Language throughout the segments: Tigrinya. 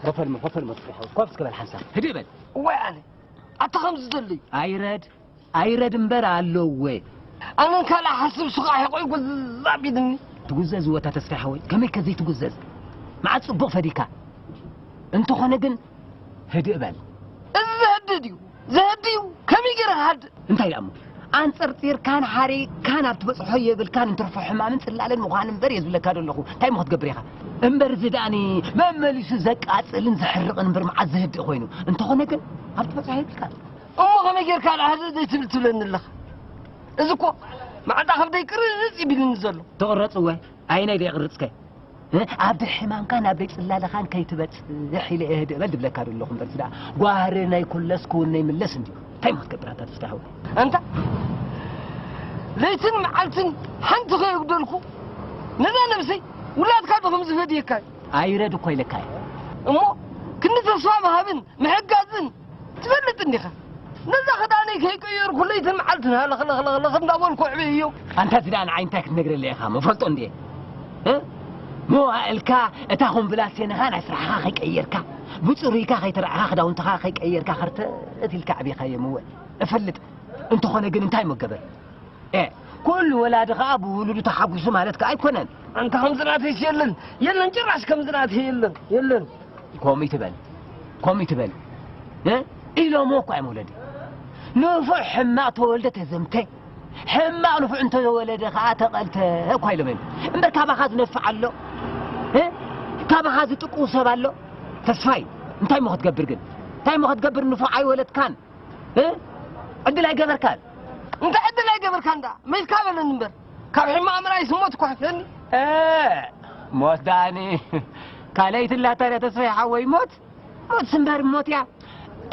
ኮፈልሞ ኮፈልሞ፣ ተስፋይ ሓወይ፣ ኮፍ እስከ በል ሓንሳብ፣ ህድእ በል። እዋይ ኣነ ኣታ ከምዚ ዘሎ እዩ። ኣይረድ ኣይረድ እምበር ኣለዎ። ኣነን ካልእ ሓስብ ሱቓ ሒቆይ ጎዛዝ ኣቢልኒ። ትጉዘዝ እወ ኣታ ተስፋይ ሓወይ፣ ከመይከ ዘይትጉዘዝ? መዓት ጽቡቕ ፈዲካ። እንተኾነ ግን ህድእ በል። እዚ ዘህድእ ድዩ? ዘህድእ እዩ። ከመይ ገይረ ክሃድእ? እንታይ ደኣ እሞ? ኣንጸርጺርካን ሓሪቕካን ኣብ ትበጽሖ የብልካን እንትርፎ ሕማምን ጽላለን ምዃን እምበር እየ ዝብለካ ዘለኹ። እንታይ እሞ ክትገብር ኢኻ? እምበር እዚ ደኣኒ መመሊሱ ዘቃጽልን ዘሕርቕን እምበር መዓት ዘህድእ ኮይኑ። እንተኾነ ግን ኣብ ትበጽሖ የብልካን። እሞ ከመይ ጌርካ ደኣ ህድእ ዘይትብል ትብለኒ ኣለኻ? እዚ እኮ መዓንጣ ከብደይ ቅርጽ እዩ ቢልኒ ዘሎ። ትቕረጽ እወ። ኣየናይ ደኣ የቕርጽከ? እ? ኣብ ደይ ሕማምካን ኣብ ደይ ጽላለኻን ከይትበጽሕ ኢለ እየ ህድእ በል ዝብለካ ዘለኹ እምበር፣ እዚ ደኣ ጓህሪ ናይ ኩለስ ክውን ናይ ምለስ እንድዩ። እንታይ እሞ ክትገብር ኣታ ተስፋ ሓወይ? ኣንታ ለይትን መዓልትን ሓንቲ ከየጉደልኩ ነዛ ነብሰይ ውላድካ ዶ ከም ዝፈድየካ እዩ? ኣይረድ እኮ ኢለካ እየ። እሞ ክንዲ ተስፋ ምሃብን ምሕጋዝን ትፈልጥ እንዲኻ? ነዛ ክዳነይ ከይቀየርኩ ለይትን መዓልትን ሃለኽለኽለኽለኽ እንዳበልኩ ኣዕብየዮ። ኣንታ እዚ ደኣ ንዓይ እንታይ ክትነግረለይ ኢኻ? መፈልጦ እንድየ። እ? መዋእልካ እታ ኹም ብላሴንኻ ናይ ስራሕኻ ከይቀየርካ፣ ብጽሩይካ ከይተራዕኻ፣ ክዳውንትኻ ከይቀየርካ፣ ከርተት ኢልካ ኣዕቢኻዮም እወ። እፈልጥ። እንተኾነ ግን እንታይ እሞ ገበር? ኤ፣ ኩሉ ወላዲ ኸኣ ብውሉዱ ተሓጒሱ ማለት ከኣ ኣይኮነን። ኣንታ ከምዚ ናተይስ የለን፣ የለን፣ ጭራሽ ከምዚ ናተይ የለን፣ የለን። ከምኡ ይትበል፣ ከምኡ ይትበል። እ? ኢሎምዎ እኳ እዮም ወለዲ። ንፉዕ ሕማቕ ተወልደ ተዘምተ፣ ሕማቕ ንፉዕ እንተወለደ ኸኣ ተቐልተ እኳ ኢሎም እዮም። እምበር ካባኻ ዝነፍዕ ኣሎ? እ? ካባኻ ዝጥቅው ሰብ ኣሎ? ተስፋይ፣ እንታይ እሞ ክትገብር ግን? እንታይ እሞ ክትገብር ንፉዕ ኣይወለድካን? እ? ዕድል ኣይገበርካን? እንታይ ዕድል ኣይገበርካን ደኣ? መይትካ በለኒ እምበር። ካብ ሕማቕ ምርኣይስ ሞት እኳ ሕፈኒ። እ፣ ሞት ደኣኒ ካልኣይቲ ኣላታ ድያ ተስፋይ ሓወይ? ሞት፣ ሞትስ እምበር ሞት እያ።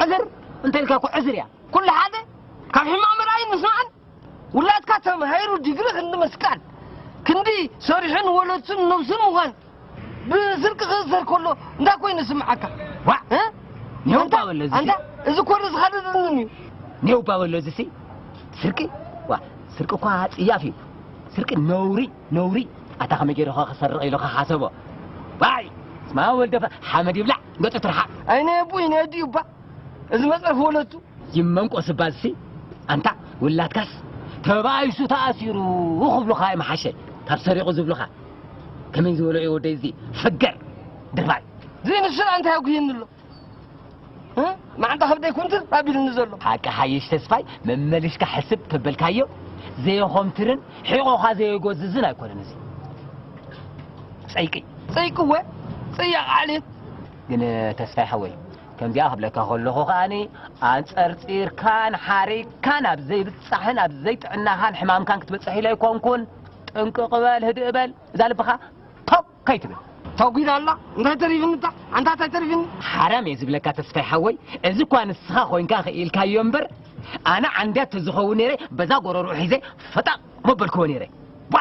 ዕዝር እንተ ኢልካ እኮ ዕዝር እያ። ኩሉ ሓደ ካብ ሕማቕ ምርኣይን ምስማዕን ውላድካ ተማሂሩ ዲግሪ ክንዲ ምስቃል ክንዲ ሰሪሑ ንወለድሱን ንነብሱን ምዃን ብስርቂ ክእሰር ከሎ እንታይ ኮይኑ ዝስምዓካ? ዋእ! እ? ኔው ኣንታ እባ በሎ እዚ ኣንታ ሲ- እዚ ኮርስ ሓደ ዝንን እዩ። ኔው እባ በሎ እዚ ሲ ስርቂ ዋ ስርቂ እኳ ጽያፍ እዩ። ስርቂ ነውሪ ነውሪ። ኣታ ከመይ ገይረ ኸ ክሰርቕ ኢሉ ኸሓሰቦ? ዋይ ስማ ወልደፈ ሓመድ ይብላዕ ገጹ ትርሓቕ። ኣይ ናይ ኣቦይ ናይ ኣዲኡ እባ እዚ መጽረፍ ወለቱ ይመንቆ ስባዝሲ ኣንታ ውላድካስ ተባኢሱ ተኣሲሩ ክብሉኻ ይመሓሸ ካብ ሰሪቑ ዝብሉኻ። ከመይ ዝበሎ እዩ ወደይ እዚ ፍገር ድርባይ። ዘይንስላ እንታይ ኣጉየኒ ኣሎ? እ? ማዕንጣ ከብደይ ኩንትር ኣቢሉኒ ዘሎ። ሓቂ ሓይሽ ተስፋይ መመሊሽካ ሕስብ ተበልካዮ ዘየኾምትርን ሒቖኻ ዘየጎዝዝን ኣይኮነን እዚ ጸይቂ። ጸይቂ እወ ጸያቕ ዓሌት። ግን ተስፋይ ሓወይ ከምዚኣ ክብለካ ከለኹ ከኣኒ ኣንጸርጺርካን ሓሪግካን ኣብ ዘይብጻሕን ኣብ ዘይጥዕናኻን ሕማምካን ክትበጽሕ ኢለ ኣይኮንኩን። ጥንቅቕ በል ህድእ በል እዛ ልብኻ ቶክ ከይትብል። ተጒዳ ኣላ እንታይ ተሪፍኒ እታ ኣንታ እንታይ ተሪፍኒ ሓራም እየ ዝብለካ ተስፋይ ሓወይ እዚ እኳ ንስኻ ኮይንካ ክኢልካዮ እምበር ኣነ ዓንድያ ተዝኸውን ነይረ በዛ ጎረርኡ ሒዘ ፈጣቕ መበልክዎ ነይረ ዋ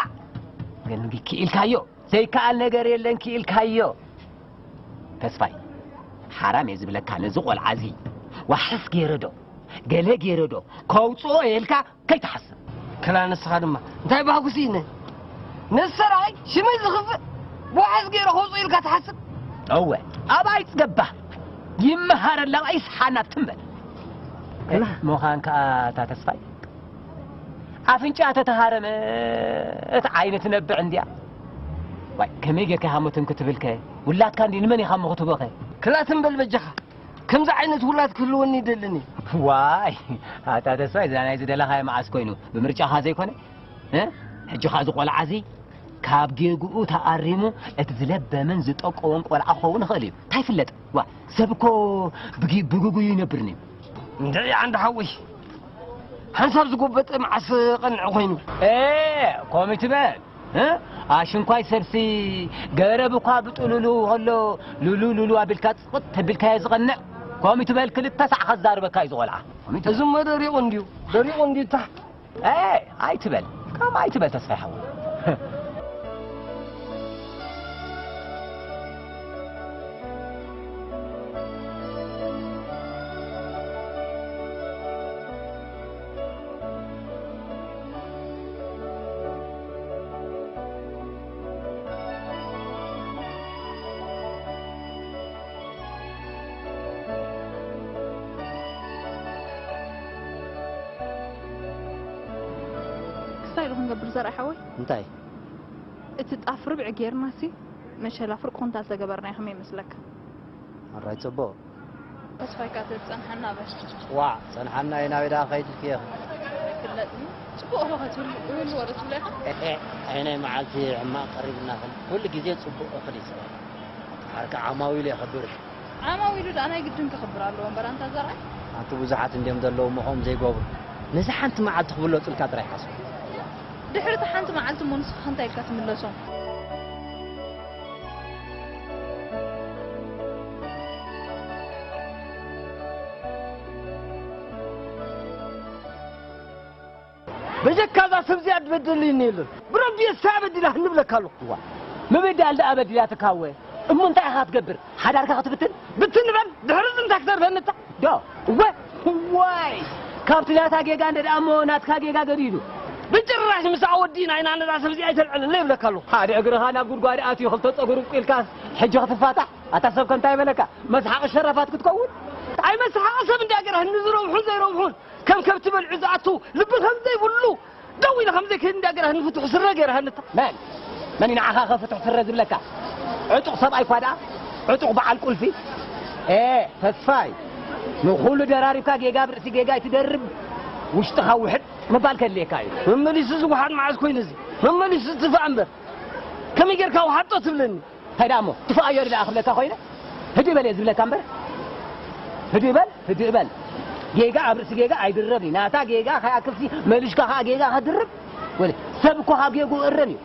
ግን ክኢልካዮ ዘይከኣል ነገር የለን ክኢልካዮ ተስፋይ ሓራም እየ ዝብለካ ነዚ ቆልዓ እዚ ዋሕስ ገይረ ዶ ገለ ገይረ ዶ ከውፅኦ የልካ ከይትሓስብ። ክላ ንስኻ ድማ እንታይ ባህጉሲ ኢነ ነሰራይ ሽመይ ዝኽፍእ ብዋሕስ ገይረ ከውፅኦ ኢልካ ትሓስብ? እወ ኣባይ ፅገባ ይመሃረላ ይስሓና ትም በል። ክላ ምዃን ከኣ እታ ተስፋይ ኣፍንጫ ተተሃረመ እቲ ዓይኒ ትነብዕ እንድያ። ዋይ ከመይ ጌርካ ኢኻ ሞ ትም ክትብልከ ውላድካ እንዲ ንመን ኢኻ ሞ ክትቦኸ? ክላ ትም በል በጃኻ። ከምዚ ዓይነት ውላድ ክህልወኒ ይደልን እየ። ዋይ ኣታ ተስፋይ እዛ ናይ ዝደለኻዮ መዓስ ኮይኑ ብምርጫኻ ዘይኮነ እ ሕጂ ኸኣ እዚ ቆልዓ እዚ ካብ ጌግኡ ተኣሪሙ እቲ ዝለበመን ዝጠቀወን ቆልዓ ክኸውን ይኽእል እዩ እንታይ ይፍለጥ ዋ ሰብ እኮ ብጊ- ብግጉዩ ይነብርን እዩ እንድዒ ዓንዲ ሓወይ ሓንሳብ ዝጎበጠ መዓስ ቀንዕ ኮይኑ እ ኮሚትመንት እ ኣሽንኳይ ሰብሲ ገረብ እኳ ብጥሉሉ ከሎ ሉሉ ሉሉ ኣቢልካ ጽቕጥ ተቢልካዮ ዝቐንዕ ከምኡ ትበል ክልተ ሳዕ ከዛርበካ እዩ ዝቖልዓ እዚ እሞ ደሪቑ እንድዩ ደሪቑ እንድዩ ታሕ ኤ ኣይትበል ከም ኣይትበል ተስፋይ ሓወይ ክንገብር ዘርኣይ ሓወይ? እንታይ? እቲ ጣፍ ርብዒ ጌርናሲ መሸላ ፍርቁ እንተዝተገበርናዮ ከመይ ይመስለካ? ኣራይ ጽቡቕ። ተስፋይካ ተዝጸንሓና በል። ዋዕ ጸንሓና ኢና፣ ናበይ ደኣ ከይድልኪ ኢኺ? ይፍለጥኒ። ጽቡቕ እኮ ክትህሉ ይህሉ ወረ ትብለካ? እሄ፣ ኣይ ናይ መዓልቲ ሕማቕ ቀሪቡናኹም። ኩሉ ግዜ ጽቡቕ እኽሊ ይስራሕ። ዓርኪ ዓማዊሉ የኽብር። ዓማዊሉ ደኣ ናይ ግድን ከኽብር ኣለዎ እምበር ኣንታ ዘርኣይ። ኣንቲ ብዙሓት እንድዮም ዘለዉ እሞ ከምኡ ዘይገብሩ። ነዚ ሓንቲ መዓልቲ ክብለጹልካ ጥራይ ሓስቡ። ድሕሪ እቲ ሓንቲ መዓልቲ እሞ ንስኻ እንታይ ኢልካ ትምለሶም? በጀካ እዛ ሰብ እዚኣ ትበድለኒ የለን። ብረቢ እሳ በዲላ ንብለካ ኣለኹ። ዋ፣ ምብዳል ደኣ በዲላትካ እወ። እሞ እንታይ ኢኻ ክትገብር? ሓዳርካ ክትብትን? ብትን በል፣ ድሕሪ እዚ እንታይ ክትተርፈኒ እታ? ዶ፣ እወ፣ ዋይ፣ ካብቲ ናታ ጌጋ እንደ ደኣ እሞ ናትካ ጌጋ ገዲዱ። ብጭራሽ ምሳኣ ወዲእና ኢና ነዛ ሰብ እዚኣ ኣይተልዕለላ ይብለካ ኣለኹ። ሓደ እግርኻ ናብ ጉድጓድ ኣትዩ ክልተ ጸጉሪ ኣብቂልካስ ሕጂ ክትፋታሕ? ኣታ ሰብ ከ እንታይ በለካ? መስሓቂ ሸረፋት ክትከውን? ኣይ መስሓቂ ሰብ እንዳ ገርህኒ ዝረብሑን ዘይረብሑን ከም ከብቲ በሊዑ ዝኣቱ ልቢ ከም ዘይብሉ ደው ኢለ ከም ዘይክእል እንዳ ገርህኒ ፍቱሕ ስረ ገርህኒ እታ። መን? መን እዩ ንዓኻ ከ ፍቱሕ ስረ ዝብለካ? ዕጡቕ ሰብኣይ እኳ ደኣ ዕጡቕ በዓል ቁልፊ። ኤ ተስፋይ፣ ንኹሉ ደራሪብካ ጌጋ ብርእሲ ጌጋ ኣይትደርብ፣ ውሽጥኻ ውሕጥ ምባል ከድልየካ እዩ። መመሊሱ ዝወሓጥ መዓዝ ኮይኑ እዚ? መመሊሱ ዝጥፋእ እምበር ከመይ ጌርካ ውሓጦ ትብለኒ? እንታይ ደኣ እሞ ትፍኣዮ ደኣ ክብለካ ኮይነ? ህድእ በል እየ ዝብለካ እምበር። ህድእ በል፣ ህድእ በል። ጌጋ ኣብ ርእሲ ጌጋ ኣይድረብን እዩ። ናታ ጌጋ ከይኣክልሲ መሊሽካ ከኣ ጌጋ ከድርብ? ወይለይ፣ ሰብ እኮ ካብ ጌግኡ እረም እዩ።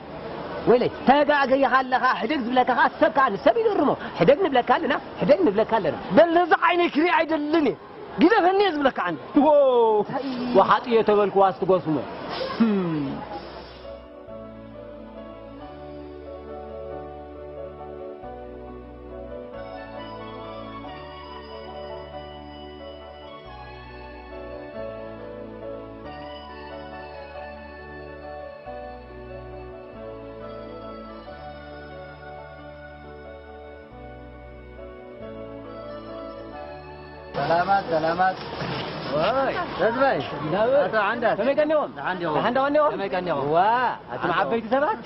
ወይለይ፣ ተጋግይኻ ኣለኻ፣ ሕደግ ዝብለካ ከኣ ሰብ ከኣ ንሰብ ኢሉ እርሞ። ሕደግ ንብለካ ኣለና፣ ሕደግ ንብለካ ኣለና። በል ነዚ ዓይነይ ክርኢ ኣይደልን እየ። ግደፈኒ እየ ዝብለካ ዓንዲ። ዎ! ወሓጥ እየ ተበልኩ ዋስ ትጎስሞ። ሰላማት ሰላማት። ወይ ተስፋይ፣ ኣቶ ዓንዳት። ከመይ ቀኒኹም? ደሓን ዲኹም? ደሓን ዶ ቀኒኹም? ከመይ ቀኒኹም? ዋ፣ ኣቱም ዓበይቲ ሰባት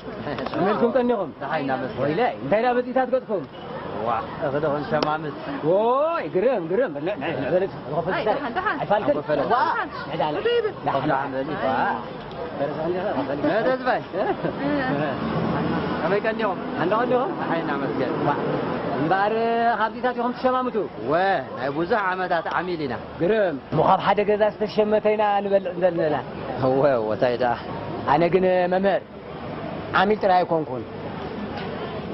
ከመይ ኢልኩም ቀኒኹም? ደሓን ኢና መስገን። ወይለ፣ እንታይ ደኣ በጺታት ገጽኩም? ዋ፣ እኽሊ ክንሸማምት። ወይ ግርም ግርም። በል፣ ናይ፣ ናይ፣ በል፣ ኣይ፣ ደሓን፣ ደሓን። ኣይፋልክን? ኣቦ ፈለጥ። ዋ፣ ደሓን። ደሓን። ደሓን በሊ። ዋ። ተስፋይ፣ ከመይ ቀኒኹም? ኣንዳ ቀኒኹም? ሓይና መስገን። እምበኣር፣ ካብዚታት ኢኹም ትሸማምቱ? ወ፣ ናይ ብዙሕ ዓመታት ዓሚል ኢና። ግርም። እሞ ካብ ሓደ ገዛ ዝተሸመተ ኢና ንበልዕ ዘለና። እወ፣ እወ፣ እንታይ ደኣ? ኣነ ግን መምህር፣ ዓሚል ጥራይ ኣይኮንኩን።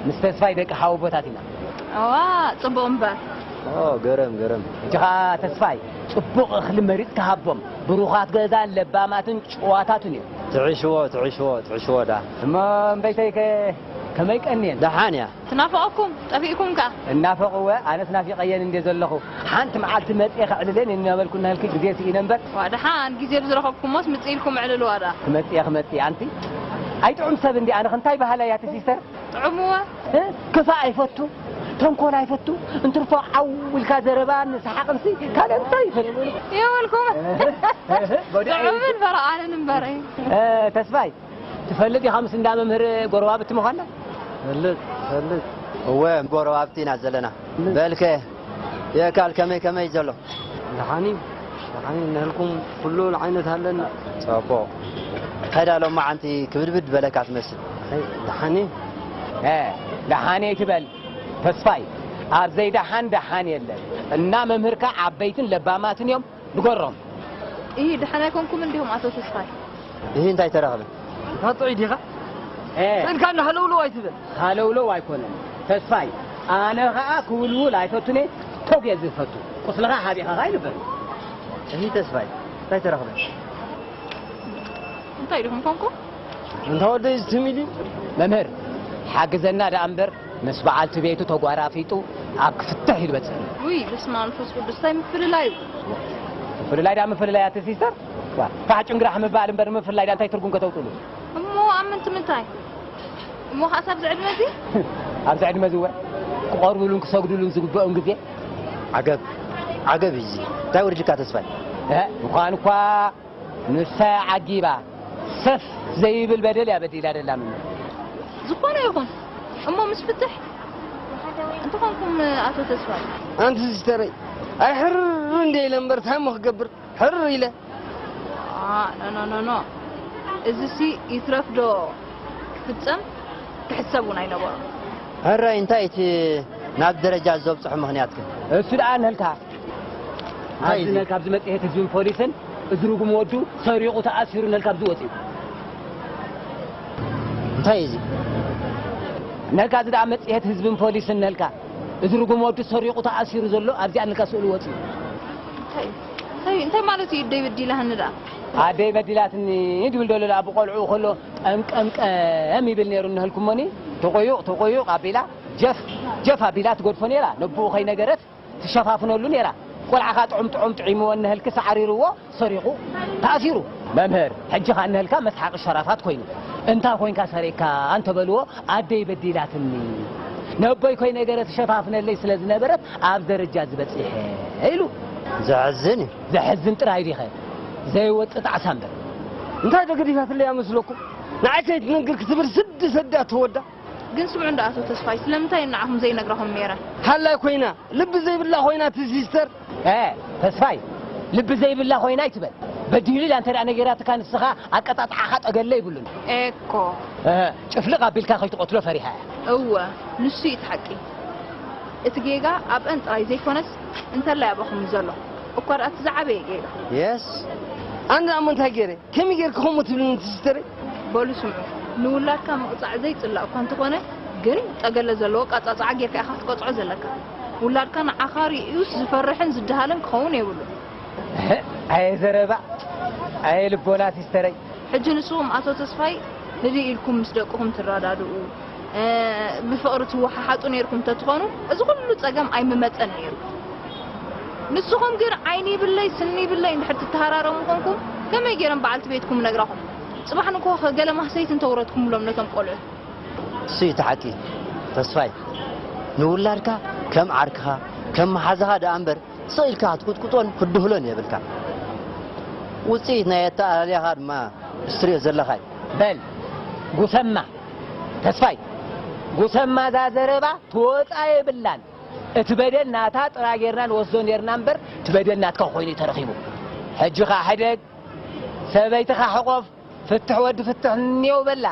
ምስ ተስፋይ ደቂ ሓወቦታት ኢና። እዋ፣ ጽቡቕ እምበር። ኦ፣ ገረም፣ ገረም። ሕጂ ኸኣ ተስፋይ፣ ጽቡቕ እኽሊ መሪጽካ ሃቦም። ብሩኻት ገዛን ለባማትን ጭዋታትን እዮም። ትዕሽዎ፣ ትዕሽዎ፣ ትዕሽዎ ደኣ። እሞ እምበይተይ ከ ከመይ ቀንየን? ደሓን እያ። ትናፍቐኩም፣ ጠፊእኩም ከኣ። እናፈቕወ፣ ኣነስ ናፊቐየን እንደ ዘለኹ። ሓንቲ መዓልቲ መጽየ ከዕልለን እናበልኩ እናልኪ ግዜ ስኢነ እምበር። ዋ፣ ደሓን ግዜ ብዝረኸብኩሞስ ምጽእ ኢልኩም ኣዕልልዋ ደኣ። ክመጽእ እየ፣ ክመጽእ እየ። ኣንቲ ኣይጥዑም ሰብ እንዲ ኣነ እንታይ በሃላይ እያ እቲ ሲስተር? ጥዑምወ። እ? ክፋእ ኣይፈቱ፣ ተንኮል ኣይፈቱ፣ እንትርፎ ዓው ኢልካ ዘረባን ሰሓቕንሲ ካልእ እንታይ ይፈቱ? የበልኩም። ጥዑምን በረቓንን እምበረይ። እ፣ ተስፋይ፣ ትፈልጥ ኢኻ ምስ እንዳ መምህር ጎረባብቲ ምዃንና? ፈልጥ፣ ፈልጥ። እወ፣ ጎረባብቲ ኢና ዘለና። በልከ፣ የካል ከመይ ከመይ ዘሎ? ደሓኒ፣ ደሓኒ፣ ንህልኩም ኩሉ ዓይነት ኣለና። ጽቡቕ። ከዳ ሎማዓንቲ ክብድብድ በለካ ትመስል። ኣይ፣ ደሓኒ። እ፣ ደሓኒ ኣይትበል ተስፋይ። ኣብ ዘይደሓን ደሓን የለን። እና መምህርካ ዓበይትን ለባማትን እዮም። ንገሮም። እሂ፣ ደሓን ኣይኮንኩምን ዲኹም ኣቶ ተስፋይ? እሂ፣ እንታይ ተረኽበ? እታ ጥዑይ ዲኻ? እ። ስእልካ እንዳ ሃለውለው ኣይትበል። ሃለውለው ኣይኮነን። ተስፋይ፣ ኣነ ኸኣ ክውልውል ኣይፈቱን እየ፣ ቶግ እየ ዝፈቱ። ቁስልኻ ሓቢእኻ ኸኣ ይንበር። እሂ፣ ተስፋይ፣ እንታይ ተረኽበ? እንታይ ዲኹም ኮንኩም? እንታ ወደይ እዚ ትም ኢሉ? መምህር፣ ሓግዘና ደኣ እምበር፣ ምስ በዓልቲ ቤቱ ተጓራፊጡ ኣብ ክፍትሕ እዩ ዝበጽሕ። ውይ፣ በስመ ኣብ መንፈስ ቅዱስ፣ እንታይ ምፍልላይ እዩ? ምፍልላይ ደኣ ምፍልላይ፣ ኣቲ ሲስተር። ዋ፣ ካሕ ጭንግራሕ ምባል እምበር፣ ምፍልላይ ደኣ እንታይ ትርጉም ከተውጽሉ? እሞ ኣብ ምንቲ ምንታይ? እሞ ኸኣስ ኣብዚ ዕድመ እዚ? ኣብዚ ዕድመ እዚ እወ፣ ክቐርብሉን ክሰግድሉን ዝግብኦም ግዜ። ዓገብ፣ ዓገብ እዩ እዚ። እንታይ ወሪድካ ተስፋይ? እ፣ ምዃን እኳ ንሳ ዓጊባ፣ ሰፍ ዘይብል በደል እያ በዲላ ደላ። ምን ዝኾነ ይኹን እሞ ምስ ፍትሕ እንተኾንኩም፣ ኣቶ ተስፋይ። ኣንቲ ሲስተረይ፣ ኣይ ሕር እንደ ኢለ እምበር እንታይ እሞ ክገብር? ሕር ኢለ። ኖ ኖ ኖ፣ እዚ ሲ ይትረፍ ዶ ክፍጸም ክሕሰብ እውን ኣይነበሮን። ሕራይ እንታይ እቲ ናብ ደረጃ ዘብጽሑ ምኽንያት ግን? እሱ ደኣ ንህልካ ኣብዚ ነልካ ኣብዚ መጽሔት ህዝብን ፖሊስን እዚ ርጉም ወዱ ሰሪቑ ተኣሲሩ ነልካ ኣብዚ ወጺኡ። እንታይ እዚ? ነልካ እዚ ደኣ መጽሔት ህዝብን ፖሊስን ነልካ እዚ ርጉም ወዱ ሰሪቑ ተኣሲሩ ዘሎ ኣብዚኣ ነልካ ስእሉ ወጺኡ። እንታይ እንታይ ማለት እዩ? ደይ በዲላህኒ ደኣ ኣደይ በዲላትኒ ድብል ደሎ ደኣ ብቆልዑ ከሎ ጠምቀምቀም ይብል ነይሩ እንህልኩሞኒ። ተቆዩቕ ተቆዩቕ ኣቢላ ጀፍ ጀፍ ኣቢላ ትገድፎ ነይራ። ነብኡ ከይነገረት ትሸፋፍነሉ ነይራ። ቆልዓኻ ጥዑም ጥዑም ጥዒምዎ እንህልክስ ኣዕሪርዎ ሰሪቑ ተኣሲሩ። መምህር ሕጂ ኸኣ እንህልካ መስሓቂ ሸራፋት ኮይኑ እንታ ኮንካ ሰሪቕካ እንተበልዎ ኣደይ በዲላትኒ ነቦይ ኮይነገረ ትሸፋፍነለይ ስለ ዝነበረት ኣብ ደረጃ ዝበጺሐ ኢሉ። ዘሕዝን እዩ። ዘሕዝን ጥራይ ዲኸ ዘይወጽእ ጣዕሳ እምበር። እንታይ ዶ ገዲፋትለይ እያ መስለኩም? ንዓይ ከይትነግር ክትብል ስዲ ሰዳ ተወዳ። ግን ስምዑ እንዳ ኣቶ ተስፋይ ስለምንታይ ንዓኹም ዘይነግራኹም ነይረ? ሃላይ ኮይና ልቢ ዘይብላ ኮይና እቲ ሲስተር። እ ተስፋይ ልቢ ዘይብላ ኮይና ኣይትበል። በዲሉ ኢላ እንተ ደኣ ነጊራትካ ንስኻ ኣቀጣጥዓኻ ጠገለ ይብሉን። ኤኮ እህ፣ ጭፍልቕ ኣቢልካ ከይትቐትሎ ፈሪሃ እያ። እወ ንሱ እዩ እቲ ሓቂ። እቲ ጌጋ ኣብአን ጥራይ ዘይኮነስ እንተላይ ኣባኹም እዩ ዘሎ። እኳ ደኣ እቲ ዝዓበየ ጌጋ። የስ ኣነ ደኣ እሞ እንታይ ገይረ? ከመይ ጌርኪ ከምኡ ትብልኒ እቲ ሲስተረይ? በሉ ስምዑ፣ ንውላድካ ምቕጻዕ ዘይጽላእ እኳ እንተኾነ፣ ግን ጠገለ ዘለዎ ኣቃጻጽዓ ጌርካ ኢኻ ክትቀጽዖ ዘለካ። ውላድካ ንዓኻ ሪኡስ ዝፈርሕን ዝደሃልን ክኸውን የብሉን። ኣየ ዘረባ ኣየ ልቦና ሲስተረይ። ሕጂ ንስኹም ኣቶ ተስፋይ ህድእ ኢልኩም ምስ ደቅኹም ትረዳድኡ፣ ብፍቕሪ ትወሓሓጡ ኔርኩም ተትኾኑ፣ እዚ ኩሉ ጸገም ኣይምመጸን ኔሩ። ንስኹም ግን ዓይኒ ይብለይ ስኒ ይብለይ እንድሕር ትተሃራረሙ ኾንኩም፣ ከመይ ጌረን በዓልቲ ቤትኩም ነግራኹም? ጽባሕ ንግሆ ኸ ገለ ማህሰይቲ እንተውረድኩምሎም ነቶም ቆልዑ? እሱ እዩ እቲ ሓቂ ተስፋይ። ንውላድካ ከም ዓርክኻ ከም መሓዛኻ ደኣ እምበር ስቕ ኢልካ ክትቁጥቁጦን ክትድህሎን የብልካ። ውጽኢት ናይ ኣተኣላልያኻ ድማ እሱ ትሪኦ ዘለኻ እዩ። በል ጉሰማ ተስፋይ ጉሰማ እዛ ዘረባ ትወጻ የብላን። እቲ በደል ናታ ጥራይ ጌርና ንወስዶ ኔርና እምበር እቲ በደል ናትካ ኮይኑ እዩ ተረኺቡ። ሕጂ ኸኣ ሕደግ ሰበይትኻ ሕቆፍ ፍትሕ ወዲ ፍትሕ እኒኦ በላ።